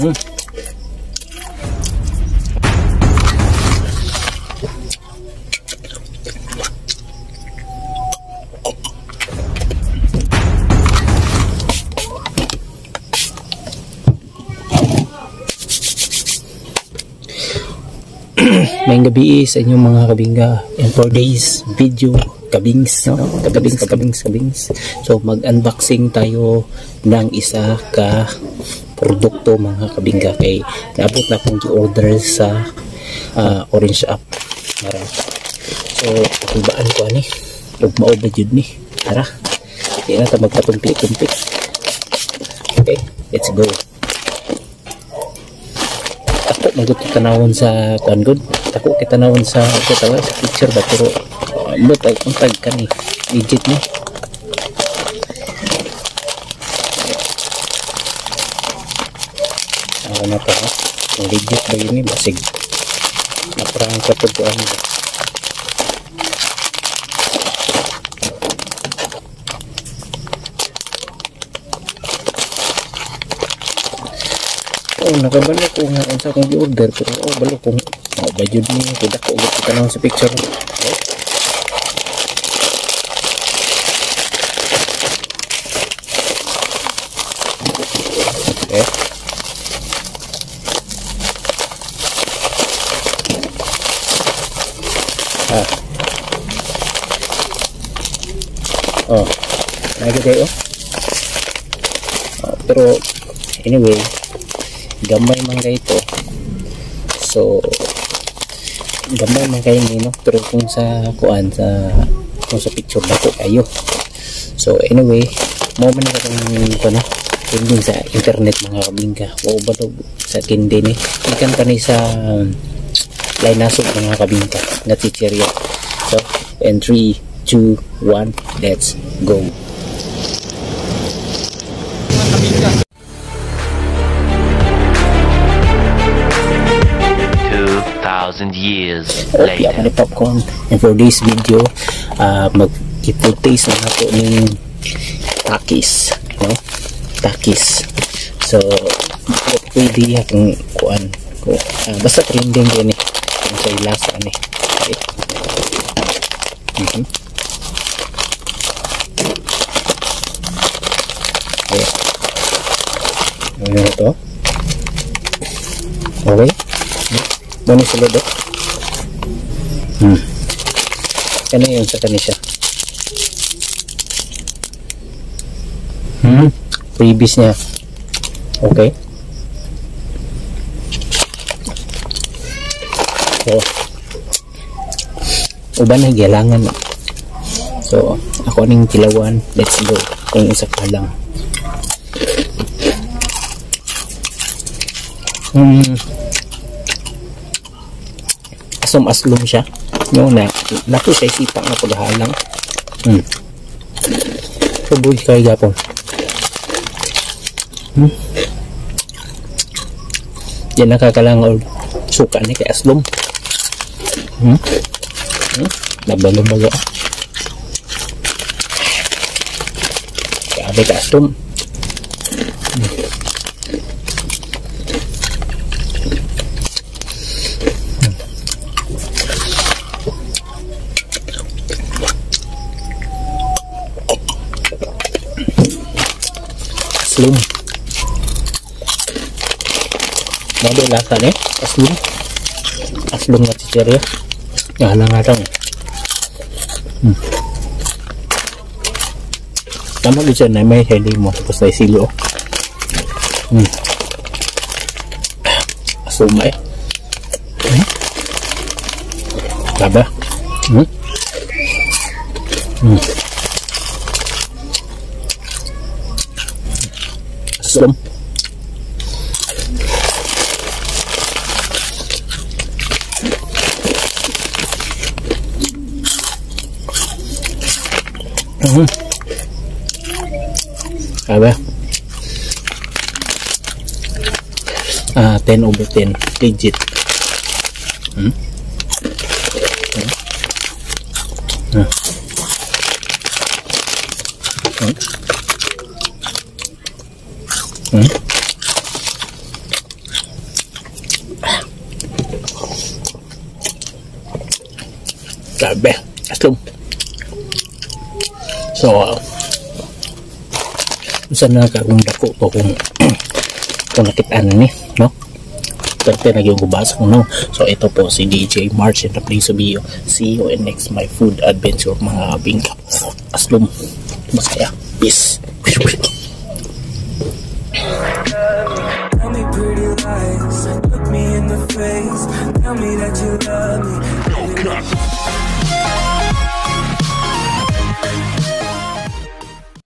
Maayong gabi sa inyong mga kabingga, and for days video kabings, no? Kabings, kabings, kabings. So mag-unboxing tayo ng isa ka produkto, mga kabingga, kay naabot na akong gi-order sa Orange app. Tara. So kulbaan ko ani ug mao ba jud ni. Tara. Di na ta magpatumpik-tumpik. Okay, let's go. Ako maguto tanawon sa kuan gud. Ako kita tanawon sa tawa sa picture ba, pero ambot ay kung tag kani legit ni. Ako na to, ha? Kung legit ba yun ni, basig naprang katuguan ba. Oh, nakabalo ko nga unsa akong gi-order, pero oh, balo kung mao ba jud ni, kay dako gud tanawon sa picture. Okay. Okay. Ah. Oh. Nagay kayo. Oh, pero anyway, gamay man kayo ito. So gamay man kayo ni, no? Pero kung sa kuan sa kung sa picture dako kayo. So anyway, mo man katong kuan, no? Trending sa internet, mga kabingka. Wow ba to sa tindi ni? Ikan pa ni sa Lainasog, mga kabingka, nga chichirya. So in 3, 2, 1, let's go. Thousand years Okay, later. ako ni Popcorn, and for this video, mag-food taste na nato ning Takis, no? Takis. So, pwede akong kuan ko, basta trending din eh kung sa lasa ni. Okay. Okay. Ano na to? Okay. Muna sa loob. Ano yun sa kanya siya? Freebies niya. Okay. So, uban na gilangan. So, ako ning kilawan. Let's go. Kung isa ka lang. Aslom siya. No, na nato siya sipa nga paghalang. Suboy kay gapon. Yan nakakalang or suka ni kay aslom. Nabalong-baga. Grabe ka aslom. Aslom. Mao lasa ni aslom. Aslom nga chichirya. Nga lang. Tama gud siya na may heading mo tapos na silo. Aslom eh. Grabe. Aslom. Grabe. 10 over 10. Legit. Grabe. Aslom. So, unsa na ka kung dako to kung nakitaan ni, no? Perte na yung guba sa no. So, ito po si DJ March in the place to be. See you in next my food adventure, mga bingka. Aslom. Masaya. Peace. Tell me pretty lies, look me in the face. Tell me that you